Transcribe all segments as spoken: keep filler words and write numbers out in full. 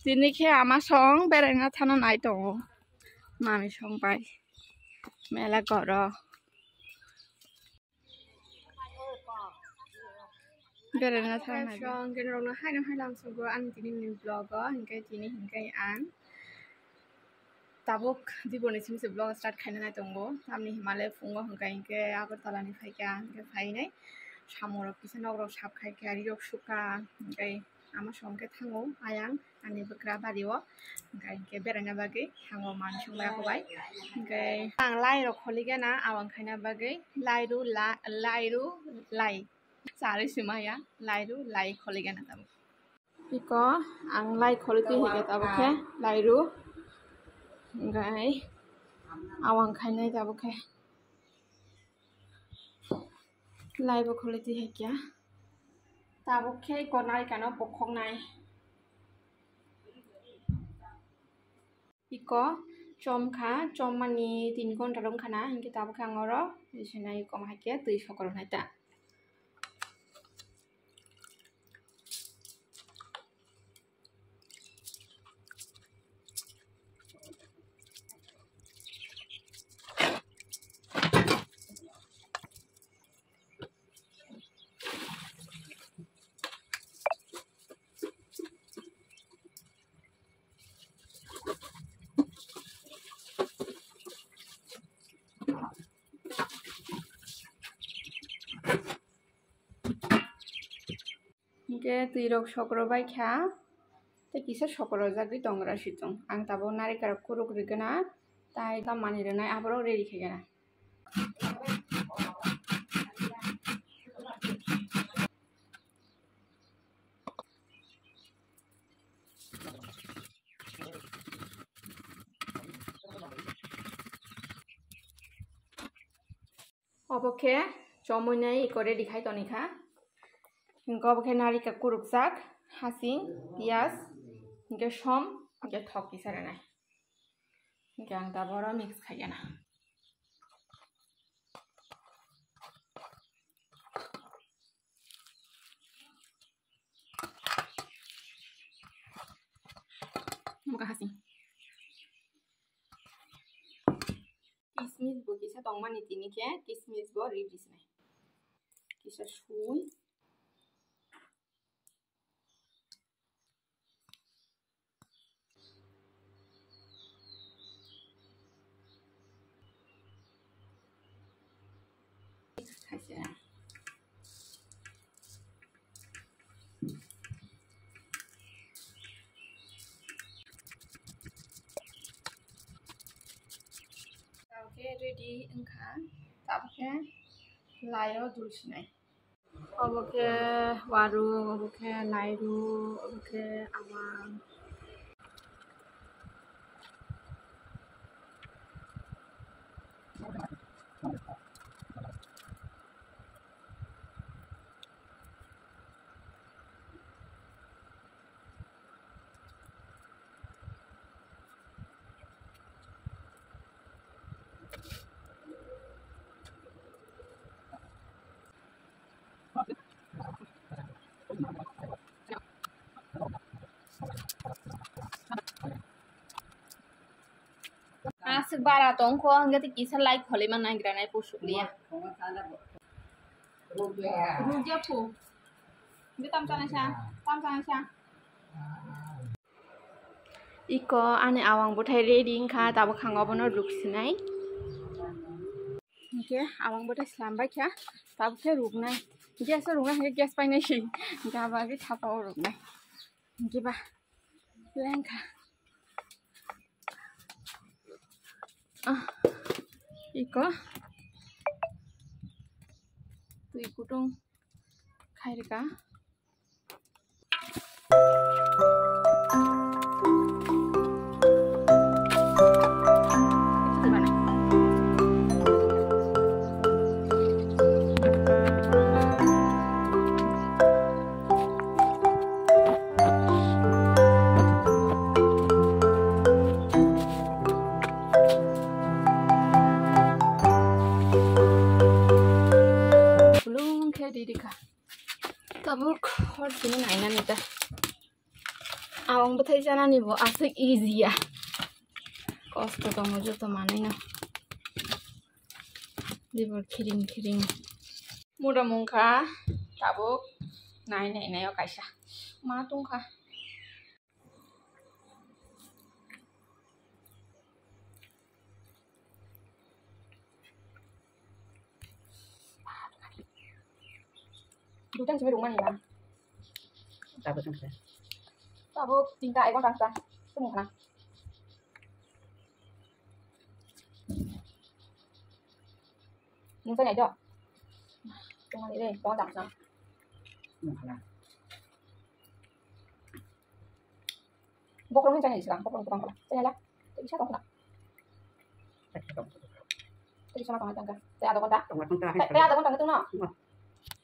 Tini khe ama song beraina thana nai tongo. Mami song bai mela goro. Beraina thana nai. Song gen rokno haino hai lam sugo ang tini ni vlog o, hingke tini hingke ang tabuk diboni simi se vlog start khaina nai tongo. Tamni himale phungo hingka hingke Agartala ni phaikha, hingke phainai samung rok kisa nok rok sap khaikha, ri rok sukha, hingke ama song khe thango ayang ani bwkra bari o, hingka hingke beraina bagwi thango mami song bai ako bai. Hingke ang lai rok kholigena awang khaina bagwi lairu la-, lairu lai charwi se maya lairu lai kholigena tabuk. Iko ang lai kholi twi hige tabuk khe lairu. Hingkai awang khainai tabuk khe. Lai bo kholi twi hikya. Tabuk khe iko narikano bokhok nai. Iko chom kha, chom mani tin ghonta rok wngkha na, hinkhe tabuk khe ang oro bisinai iko ma hakhe twi sokoro nai ta. Hingke twi rok sokro bai kha, tei kisa sokro jagwi tongra situng. Ang tabuk narikal kuruk rigena, tai ta mani rwnai aborok ready khaigena. Obo khe chomui nai iko ready khai toni kha. Hinkhe obo khe narikal kurukjak, hasing, piyaj, hinkhe som, hinkhe thok kisa rwnai. Hinkhe ang tabuk oro mix khaigena. Omo khe hasing. Kismis bo kisa tongmani tini khe, kismis bo ready se nai. Kisa sui. Tabuk khe ready wngkha, tabuk khe lai o dul sinai. Obo khe waru, obo khe lairu, obo khe awang. Aswk bara tongkho, hwnkhe tei kisa like kholi man nagra nai pusuk liya. Rukya phu. Hwnkhe tam chanai sa, tam chanai sa. Iko ani awang bwthai ready wngkha, tabuk khe ang obono ruk sinai. Hwnkhe awang bwthai slam bai kha, tabuk khe ruknai. Gas o ruknai, hwnkhe gas painai se. Hwnkhe abo bagwi thapa o ruknai. Hwnkhe ba lengkha. Ah, iko twi kutung khai rwkha. Bolong khe di di kha. Tabuk hor tini nainani ta. Awang bwthai chanani bo aswk easy ya. Kosto tongo joto manwino. Dibor khiring khiring. Mura mungkha tabuk nai nai nai o kaisa. Ma tungkha. Duitang simi rungmani ba. Tabuk tungsa. Tabuk tinta ekon tangsa. Tumung khana. Nungsa nai do. Tungmani re, tong tangsa. Nung khana. Bokrok ni channel sigang, bokrok ni kwbang kwbang. Channel a, tei isa tong khna. Tei isa ma tong tangka. Tei adha ghonta. Tei adha ghonta nang tong no.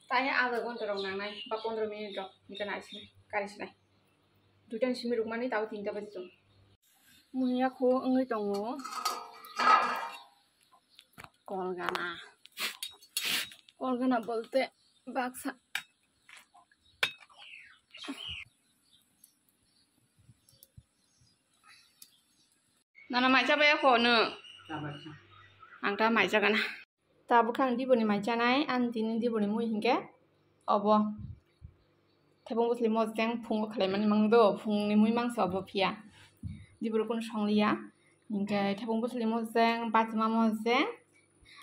Tei adha ghonta rok nangnai, ba pondro minute rok, hingke nai sinai, kari sinai. Duita ni simi rukmani tabo tinta baji tong. Muya kho wngwi tongo. Kolgana. Kolgana bolte baksa. Nana mai chabai kho no. Ang ta mai chagana. Tabuk khe ang diboni mai chanai, ani tini diboni mui hinkhe obo. Thebong bwsli mojeng phungo khlaimani mangdo, phungni mui mangsa obo phiya. Diboro kunu songliya. Hinkhe thebong bwsli mojeng, batima mojeng,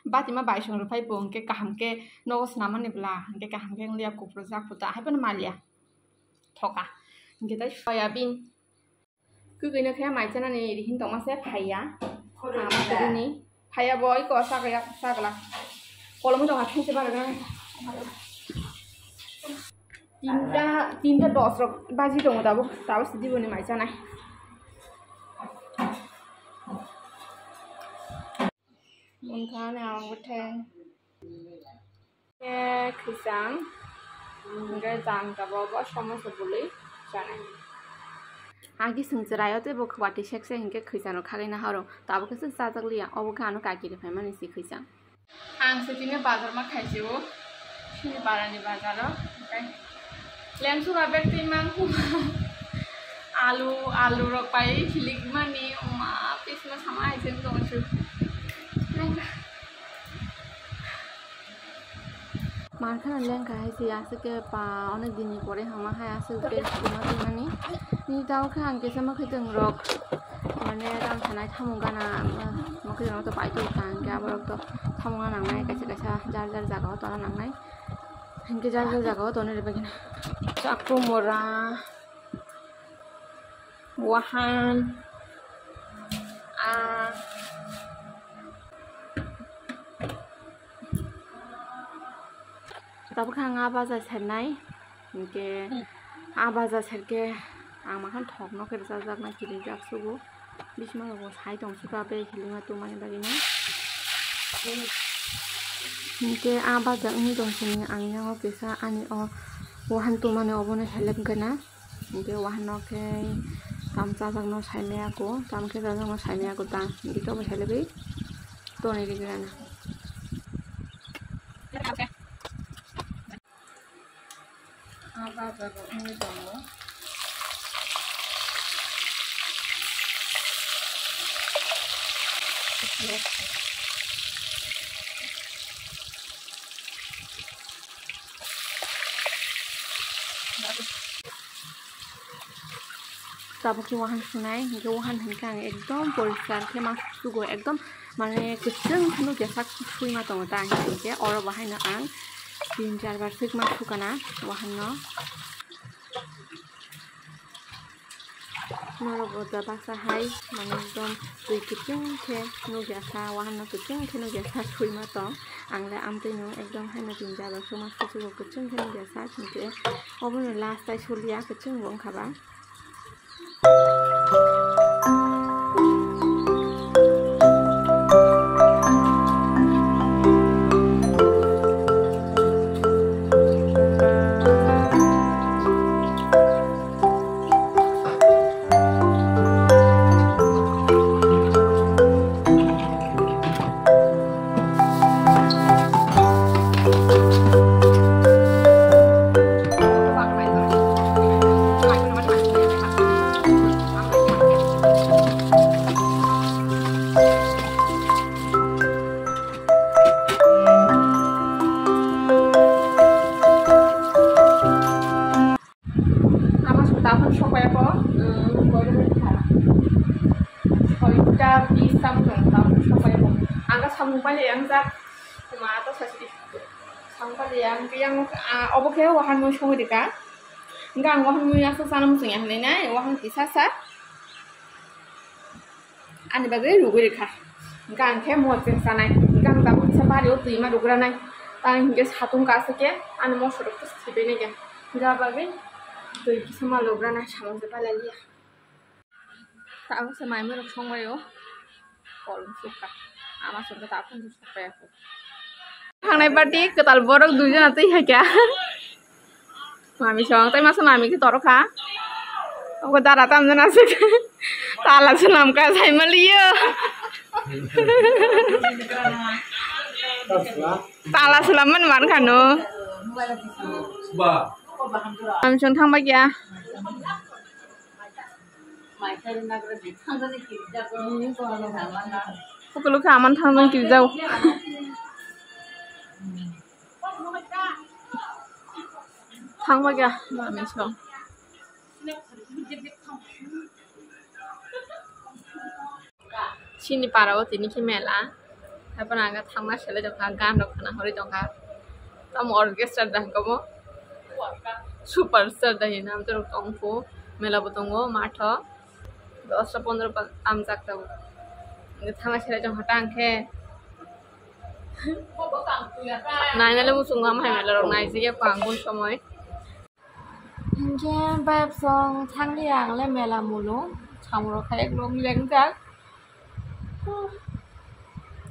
batima baisong rwphai bo hinkhe kaham khe nogo swnamani bwla, hinkhe kaham khe wngliya, kupru jak puta haiphano maliya. Thoka. Hinkhe tai soyabin. Kwkwi no khe mai chanani rihin tongma se phaiya. Ama kwrwini phaiya bo iko sagaya sagla. Kolomwi tongkha khense baragna. Tinta, tinta dos rok baji tongo tabuk, tabuk se diboni mai chanai. Wngkha ani ang bwthai. Khe khwisang, hingke jang tabuk bo somosa bwlwi chanai. Ang khe swng chwraio tei bo khwati sekse hingke khwisang rok khagwi nahoro. Tabuk khe se chajak liya, obo khe ano kaki rw phaimani se khwisang. Ang se tini bazar ma khaisio, chini barani bazaro, hingke lengsuga bag twi mangkuma. Alu, alu rok pai hilik mani, oma, pisma sama hai se tong su. Markha lengkha hai se aswk khe pa onek din ni pore hama hai aswk khe sima tongmani. Ni tao khe ang kisa mwkhwtwng rok mane tamo sanai tamo gana mwkhwtwng rok to pai tong kha, hingke aborok to tamo gana nangnai, kaisa kaisa jar jar jaga o tona nangnai, hingke jar jar jaga o tona rwbaikhe na chakru mora. Wahan. Ah. Tabuk khe ang ah baja sernai. Hinkhe ah baja serkhe ang makhan thokno khe rwchapjaknai kirijak sugo. Bisima rogo sai tong suka bai hilima tongmani bagwino. Hinkhe ah baja wngwi tong sini ang yango kisa ani o wahan tongmani obono helep gana. Hingke wahanno khe tam chajakno saimaya ko, tam khe chajakno saimaya ko ta, hingke tobo helebwi tonwi rwgwlana. Ah, baba bo wngwi tongo. Tabuk khe wahan sunai, hinkhe wahan hinkhe ang ekdom poriskar khe ma sugo, ekdom mane kwchwng khe nukya sak sui ma tongo ta, hinkhe oro bo haino ang tin char bar swk ma sukana wahanno. Norok bo da baksa hai, mane ekdom twi kwchwng khe nukya sa, wahanno kwchwng khe nukya sa sui ma tong. Ang le amtwi no ekdom haino tin char bar swk ma sugo, kwchwng khe nukya sa, hinkhe obono last tai suliya, kwchwng bo wngkha ba. Pi samung tang samung sopai bo. Ang ka samung pai yang jak. Kuma to sasi. Samung pai yang ke yang, ah, obo ke wahan mui songwi rika. Hingke ang wahan mui asa sana muchung ya hinui nai, wahan kisa sa. Ani bagwi rugwi rikha. Hingke ang khe mo cheng sanai. Hingke ang tabuk kisa bari o twi ma rugra nai. Tang hingke satung ka asa ke ani moso rok to sibai nai khe. Hingke bagwi twi kisa ma lugra nai samung se pai lai liya. Tabuk se mai mui rok song bai o. Kolom sukha. Ama sukha ta phung sukha ya. Thangnai party kwtal borok dui jona twi hakya. Mami song tai masa mami khe toro kha. Ogo dara tam jona sik. Tala sulam ka sai maliyo. Tala sulam man man khano. Mami song thang bai ya. Pukulu kha aman thang jang kiri jago. Thang ba kya mami song. Chini para o tini khe mela. Haibano ang thangma selai tongkha, gan rok khna hori tongkha. Tamo orchestra da hwnkhe bo. Super star da hino, amtwrwk tongkhu. Mela bo tongo matho. Dosta pondro pa-, amjak tabuk. Thangna selai tongkha tang khe. Nainale muchungo, amhai mela rok naijak ya kho ang bun somoi. Hinkhe bayapsong thangli ang le mela molo, samung rok khai eklong lengjak.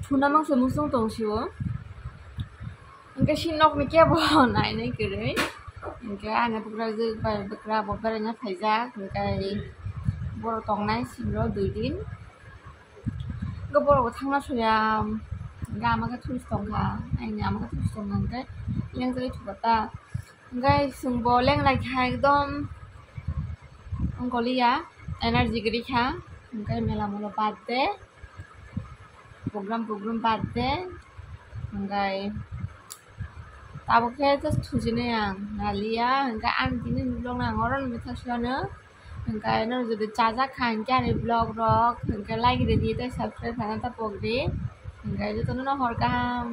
Thuna mangsa muchung tong sio. Hinkhe si nokni kebo nainai kwrwi. Hinkhe ani bukrajwk bai bwkra bo beraina phaijak, hinkhe borok tongnai siro dui din. Hinkhe borok bo thangna soya, hinkhe ama khe thuris tongkha, aini ama khe thuris tongkha, hinkhe lengjagwi thupha ta. Hinkhe chwngbo lenglai kha ekdom ongkoliya, energy kwrwi kha, hinkhe mela molo bad de, program program bad de, hinkhe tabuk khe just thujinai ang naliya, hinkhe ang tini vlog nang oro nini thang siyano, hinkhe nang jodi chajak kha hinkhe ani vlog rok hinkhe like rwdi tei subscribe khaina ta pokdi, hinkhe jotono no hor kaham.